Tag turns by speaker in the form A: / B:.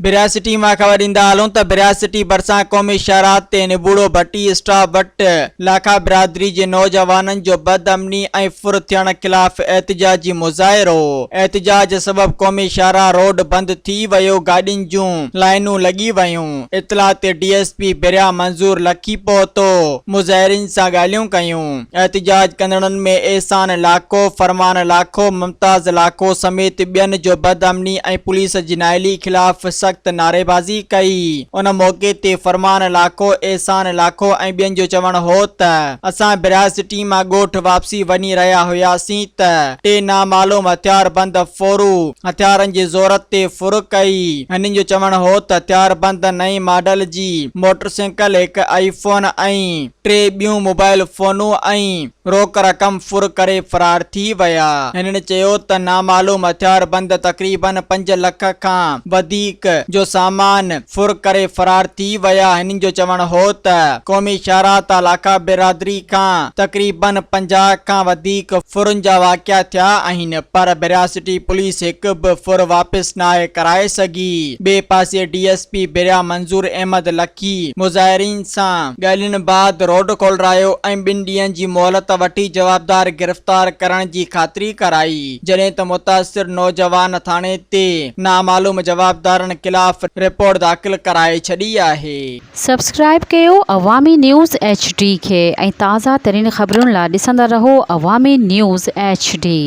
A: ڀريا city مان خبر ڏيندا هلون ته ڀريا سٽي ڀرسان قومي شاهراهه تي نبوڙو ڀٽي اسٽاپ وٽ لاکا برادري جي نوجوانن جو بدامني ۽ ڦر ٿيڻ خلاف احتجاجي مظاهرو، احتجاج سبب قومي شاهراهه روڊ بند ٿي ويو گاڏين جون لائينون لڳي ويون، اطلاع تي D S P Bhiria Manzoor Lakhi پهتو مظاهرين سان ڳالهيون ڪيون، احتجاج ڪندڙن ۾ احسان لاکو، فرمان لاکو، ممتاز لاکو سميت ٻين جو بدامني ۽ پوليس جي نااهلي خلاف سخت نعريبازي ڪئي. ان موقعي تي فرمان لاکو، احسان لاکو ۽ ٻين جو چوڻ هو ته اسان براء سٽي مان ڳوٺ واپسي وڃي رهيا هياسين ته ٽي نامعلوم هٿياربند ڦورو هٿيارن جي زور تي ڦر ڪئي. هنن جو چوڻ هو ته هٿياربند نئين ماڊل جي موٽرسائيڪل، هڪ آئي فون ۽ ٽي ٻيون موبائل فونون ۽ روڪ رقم ڦر ڪري فرار ٿي ويا. هنن چيو ته نامعلوم هٿياربند تقريبن پنج لک کان وڌيڪ جو سامان ڦر ڪري فرار ٿي ويا. هنن جو چوڻ هو ته قومي شاهراهه تان لاکا برادري کان تقريبن 50 کان وڌيڪ ڦرن جا واقعا ٿيا آهن پر ڀرياسٽي پوليس هڪ به ڦر واپس ناهي ڪرائي سگهي. ٻئي پاسي D S P Bhiria Manzoor Ahmed Lakhi مظاهرين سان ڳالهين بعد روڊ کولرايو ۽ ٻن ڏينهن جي مهلت وٺي جوابدار گرفتار ڪرڻ جي خاطري ڪرائي، جڏهن ته متاثر نوجوان ٿاڻي تي نامعلوم جوابدارن خلاف رپورٽ داخل ڪرائي ڇڏي آهي.
B: سبسڪرائيب ڪيو عوامي نيوز ايڇ ڊي کي ۽ تازه ترين خبرن لا ڏسندا رهو عوامي نيوز ايڇ ڊي.